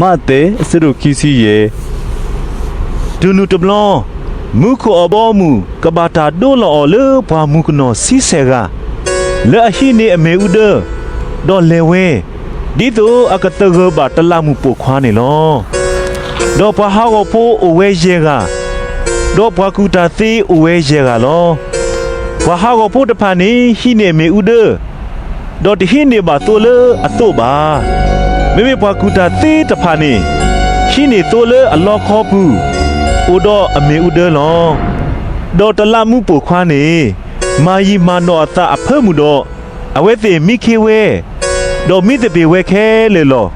မးသဲ အဆၢဒိၣ်ခံဆံယဲၢ်. တုၤနုၤတဘျီ, မူခိၣ်အဘီအမုၢ်ကဘၣ်တၢ်ဒိလီၤအီၤလၢပှၢ်မုၢ်ကနီၤဆံဆဲးဂၤ, လၢအဟံးန့ၢ်အမ့ၣ်အူဒၢ, ဒီးလဲၤဝဲ, ဒ်သိးအကသဂၢၢ်ဘၣ်တလးမူးပိာ်ခွါန့ၣ်လီၤ. ဒီးပှၤဟးဂီၤဖိအိၣ်ဝဲယဲၢ်ဂၤ, ဒီးပှၤကူၣ်တၢ်သ့အိၣ်ဝဲယဲၢ်ဂၤလီၤ. ပှၤဟးဂီၤဖိတဖၣ်န့ၣ်ဟံးန့ၢ်အမ့ၣ်အူဒၢ, ဒီးတဟံးန့ၢ်ဘၣ်သိလၢအသိးဘၣ်. မ့မ့ၢ်ပှၤကူၣ်တၢ်သ့တဖၣ်န့ၣ်, ဟံးန့ၢ်သိလၢအလီခီပူၤ, အိၣ်ဒီးအမ့ၣ်အူဒၢလီၤ. ဒီးတလးမူးပိာ်ခွါန့ၣ်, မၤယံာ်မၤနီၢ်အသးအဖၢမုၢ်ဒီး, အဝဲသ့ၣ်မံခ့ဝဲ, ဒီးမံသပ့ၤဝဲခဲလၢာ်လီၤ.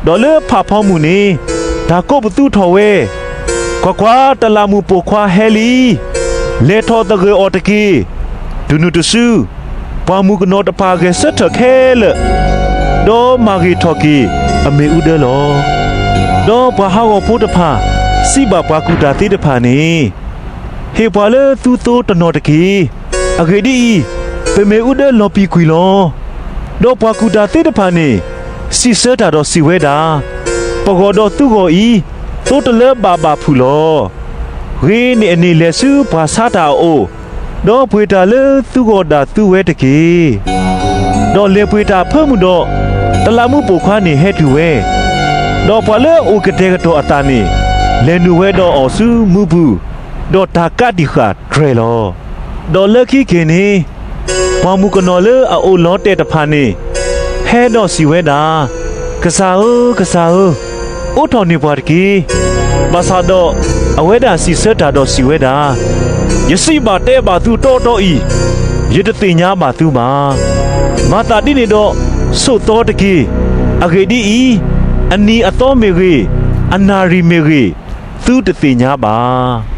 ဒီးလၢဖးဖီမုၢ်န့ၣ်, တၢ်ကိးပသူထီၣ်ဝဲ, ကွၢ်ကွၢ်, တလးမူးပိာ်ခွါဟဲလံ, လဲၤထီၣ်သဂၢၢ်အီၤတက့ၢ်. တုၤနုၤတစု, ပှၢ်မုၢ်ကနီၤတဖၣ်ဂဲၤဆၢထၢၣ်ခဲလၢာ်, ဒီးမၤဂ့ၤထီၣ်က့ၤအမ့ၣ်အူဒၢလီၤ. ဒီးပှၤဟးဂီၤဖိတဖၣ်စံးဘၣ်ပှၤကူၣ်တၢ်သ့တဖၣ်န့ၣ်, ဟ့ၣ်ပှၤလၢသုသိတနီၤတက့ၢ်. အဂ့ၢ်ဒ်အံၤ, ပမ့ၣ်အူဒၢလီၤပံာ်ကွံာ်လီၤ. ဒီးပှၤကူၣ်တၢ်သ့တဖၣ်န့ၣ်, စံးဆၢတၢ်ဒီးစံးဝဲဒၣ်, ပဂီၢ်ဒီးသုဂီၢ်အံၤ, သိတလၢဘၣ်ဘၣ်ဖုးလီၤ. ဂ့ၤန့ၢ်အန့ၣ်လဲၤဆူပှၤဆါတၢ်အအိၣ်, ဒီးပှ့ၤတၢ်လၢသုဂီၢ်ဒၣ်သုဝဲတက့ၢ်. ဒီးလဲၤပှ့ၤတၢ်အဖၢမုၢ်ဒီး, တလးမူးပိာ်ခွါန့ၣ်ဟဲတုၤဝဲ, ဒီးပှၤလၢအအိၣ်ကတဲာ်ကတီၤအသးန့ၣ်, လဲၤနုာ်ဝဲဒီးအီၤဆူမူးပူၤ, ဒီးတၢ်ကးတံာ်ဃာ်တြဲၤလီၤ. ဒီးလၢခံက့ၤန့ၣ်, ပှၢ်မုၢ်ကနီၤလၢအအိၣ်လီၤတဲာ်တဖၣ်န့ၣ်, ဟဲဒီးစံးဝဲဒၣ်, ကစၢ်ဧၢ, ကစၢ်ဧၢ, အိးထီၣ်န့ၢ်ပှၤတက့ၢ်. ဘၣ်ဆၣ်ဒီးအဝဲဒၣ်စံးဆၢတၢ်ဒီးစံးဝဲဒၣ်, ယစံးဘၣ်တဲဘၣ်သုတီတီအံၤ, ယတသ့ၣ်ညါဘၣ်သုဘၣ်. မၤသးဒ်န့ၣ်ဒီး, ဆိးသီတက့ၢ်. အဂ့ၢ်ဒ်အံၤ, အနံၤအသီမ့ၢ်ဂ့ၤ, အနၣ်ရံၣ်မ့ၢ်ဂ့ၤ, သုတသ့ၣ်ညါဘၣ်.